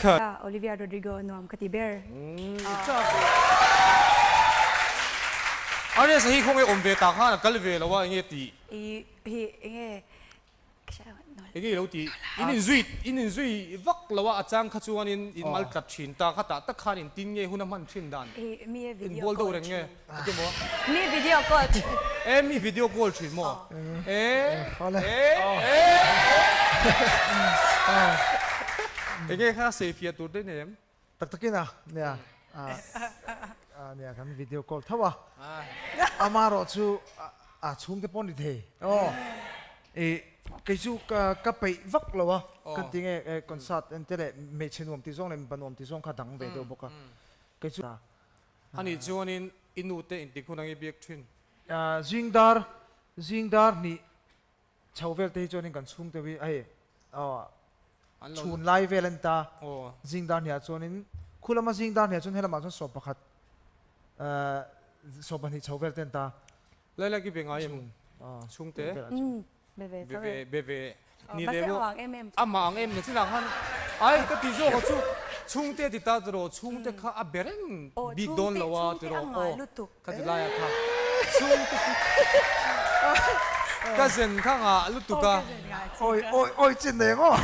kha. Olivia Rodrigo nuam ka ti ber. Arias hi khawnge awm ve tak khan a kal ve lo a enge tih? I hi enge Enge i lo tih? In inzui in inzui vak lo a a chang kha chuanin in mal tlat thin ta kha tah tak khan in tin nge hun a hman thin dan? In bual deuh reng nge? Ati maw? Mi video call thin. E mi video call thin maw? E e e Enge kha sei fiah tur te nei em? Tak takin a nia nia kan video call tho a amarawh chu a chhungte pawh ni thei aw i kei chu ka peih vak lo a ka ti nge concert en te leh hmeichhe nuam tih zawng leh mipa nuam tih zawng kha dang ve deuh bawk a kei chu Ani chuanin i nu te intik hun ang i biak thin. Zingdar zingdar hnih Chho vel te hi chuanin kan chhungte hi hei chhun lai vel a ni ta, zing dar hniah chuanin khu lama zing dar hniah chuan helamah chuan sawm pakhat 12 chho vel te a ni ta. Lai lai khi ve ngai em chhungte? Be ve be ve be ve ni le maw amah ang em ni chinah khan ai ka ti zawk a chu chhungte ti ta tiraw chhungte kha a be reng bik dawn lo a tiraw aw Ka ti lai a kha chhungte chu ka zen kha ngah lutuk a. Awi awi awi chin nei ang aw.